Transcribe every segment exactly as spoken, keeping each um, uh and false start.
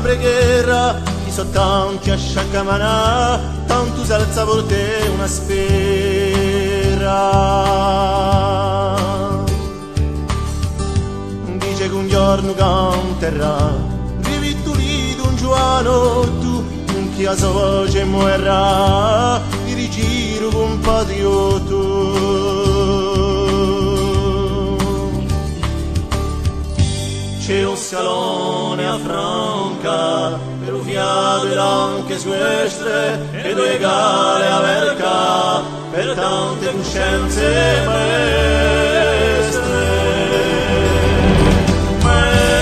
Pregherà, chì sò tanti à sciaccamanà, tantu s'alza forte una spera. Dice chì un ghjornu canterà, rivittulì d'un ghjuvanottu, chì a so voce muerrà, di rigiru cumpatriottu. Ci hè un scalone à franca, per u fiatu è l'anche sguestre, è duie cale à verca, per tante cuscenze maestre. Maestre.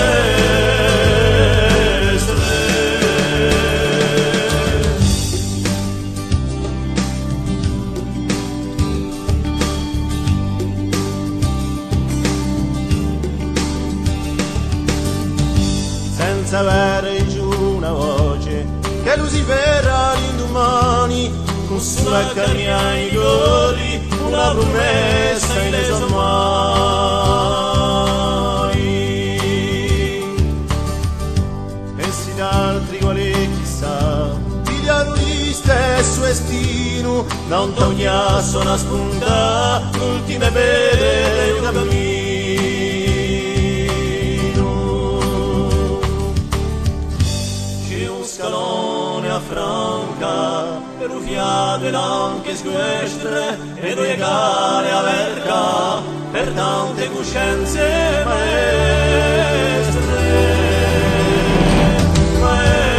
Senza avè una voce, ch'ellu si ferra l'indumani, cun sulu à canià i cori, una prumessa in e so mani. È sì d'altri quale chì sà, piglianu listessu destinu, tantu à u ghjassu hà spuntà l'ultime petre di u caminu. Ci hè un scalone à franca, per u fiatu è l'anche sguestre, è duie cale à verca, per tante cuscenze maestre, maestre.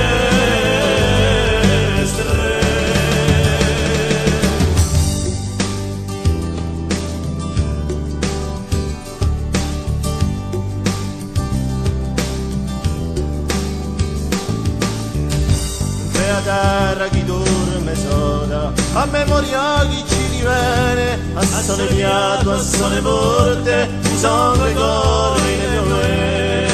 Fè a terra chì dorme sota, a memoria chì ci rivene, à sole piattu, à sole morte, u sangue corre in e vene.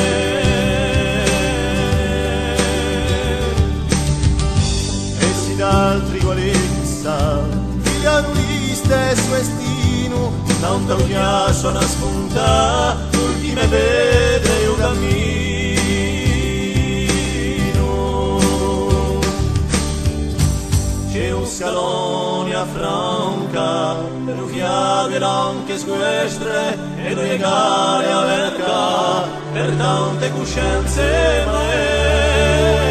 È sì d'altri quale chì sà, piglianu listessu destinu, tantu à u ghjassu hà spuntà l'ultime petre di u caminu. Ci hè un scalone à franca, per u fiatu è l'anche sguestre, è duie cale à verca, per tante cuscenze maestre.